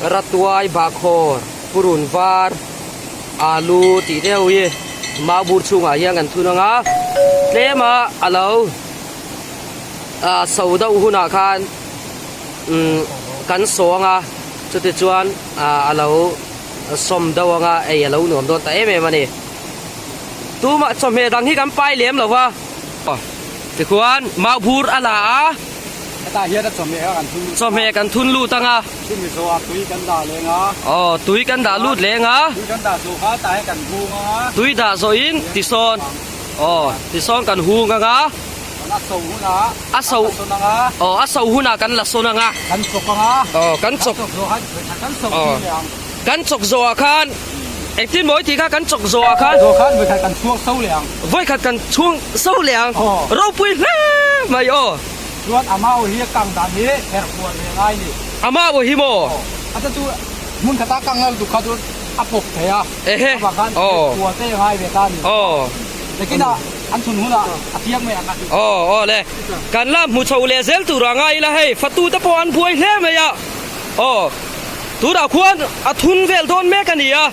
Ratuai Bahkhawr Purun var Alu tih te ho hi mau bur chhungah hian kan thun ang a, tlema a lo ah so deuh hunah khan umm kan saw ang a, chuti chuan ah a lo sawm deuh ang a, ei a lo nuam dawn ta em em a ni. Tumah chawhmeh dang hi kan pai lem lo va. Tikhuan mau bur a la a. Hetah hian a chawhmeh kha kan thun lut. Chawhmeh kan thun lut ang a. Chumi zawhah tui kan dah leng a. Aw, tui kan dah lut leng a. Tui kan dah zawh kha tah hian kan hung ang a. Tui dah zawhin tisawn, aw, tisawn kan hung ang a. Kan a so hunah a so kan la sawn ang a. Aw, a so hunah kan la sawn ang a. Kan chawk ang a. Aw, kan chawk. Kan chawk zawh khan kan so thin leh ang. Kan chawk zawhah khan engtin maw i tih kha kan chawk zawhah khan. Zawh khan vawikhat kan chhuang so leh ang. Vawikhat kan chhuang so leh ang. Ropui hle mai aw. Chuan a mau hi a kang dan hi herh kual ve ngai ni. A mau hi maw? Aw. A chu hmun khata kang lal duk kha chu a pawp thei a. Ehe. Chuvang khan herh kual te ngai ve ta ni. Aw. Lekinah an chhun hunah a chiang mai ang a. Aw aw le. Kan la hmu chho leh zel tur a ngai ila hei fatu te pawh an buai hle mai a. Aw. Tunah khuan a thun vel dawn mek a ni a,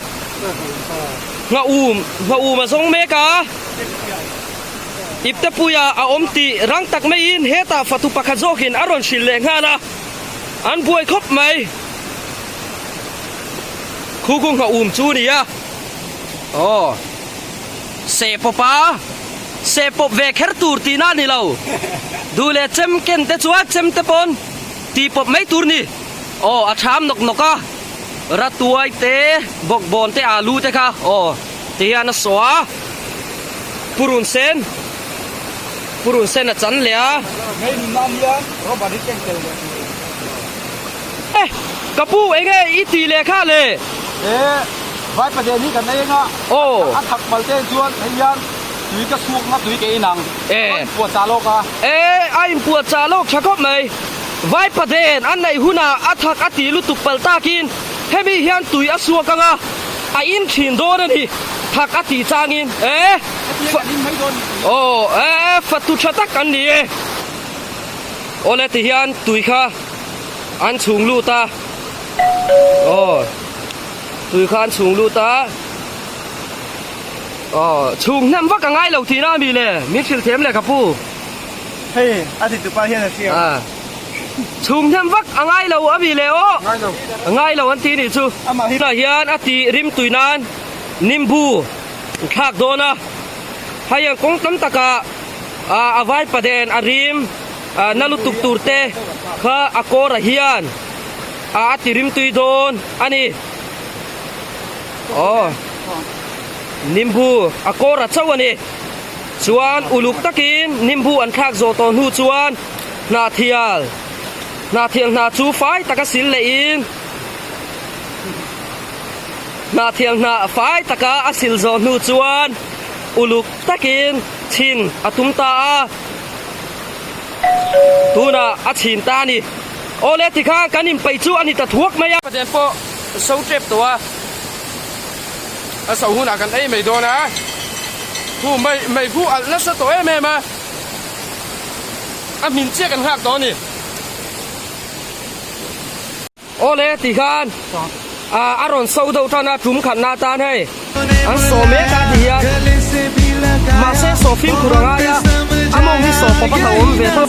nghaum nghaum a zawng mek a, iptepuia a awm tih rang tak maiin hetah fatu pakhat zawkin a rawn hrilh leh nghal a, an buai khawp mai. Khu khu nghaum chu a ni a, aw seh pawp a, seh pawp ve kher tur tihna a ni lo, duh leh chem ken te chuan chem te pawn tih pawp mai tur ni. Aw a tham nawk nawk a, ratuai te, bawkbawn te, alu te kha aw ti hian a saw a, purun sen, purun sen a chan leh a. Hei nun nan hian Robert hi keng tel leh tur. E, ka pu enge i tih leh kha le? E, vai paden hi kan ei anga, a thak mal te chuan hei hian tui ka chhuak nga tui ka in ang, e, a inpuah chah lawk a. E, a inpuah chah lawk tha khawp mai. Vaipa den an neih hunah a thak a ti lutuk palh takin hemi hian tui a suak ang a, a in thin dawn a ni, thak a tih changin e, aw e fatu tha tak an ni e. Awle ti hian tui kha an chhung lut a, aw tui kha an chhung lut a, aw chhung hnem vak a ngai lo tihna a mi le, min hrilh thiam le ka pu. Hei a ti tupa hian a hria. Ah. Chhum hnem vak a ngai lo a mi le aw. Ngai lo. A ngai lo an ti nih chu. Amah hi. Tunah hian a ti rim tui nan nimbu an thlak dawn a. Hei ang kawng tam takah a vai paden a rim na lutuk tur te kha a kawr ah hian a ti rim tui dawn a ni. Aw. Nimbu a kawr a chauh a ni. Chuan uluk takin nimbu an thlak zawh tawh hnu chuan hnahthial hnahthial hna chu fai taka sil lehin hnahthial hna fai taka a sil zawh hnu chuan uluk takin chhin a tum ta a, tunah a chhin ta a ni. Awle tikhan kan inpeih chu a ni ta thuak mai a. Pathian pawh so tep tawh a. A so hunah kan ei mai dawn a, hu mai mai hu alh nasa tawh em em a, a hmin chiah kan nghak tawh a ni. Awle tih khan a rawn so deuh tan a, tum khatna atan hei an saw mek a ti hian mahse saw fimkhur a ngai a, a mawng hi saw pawp a hlauhawm ve tho.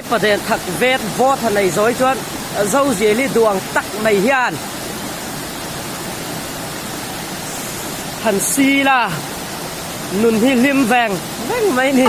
Paden thak vet vawt han nei zawi chuan Zoziali duang tak mai hian han sil a, nun hi hlim veng veng mai a ni.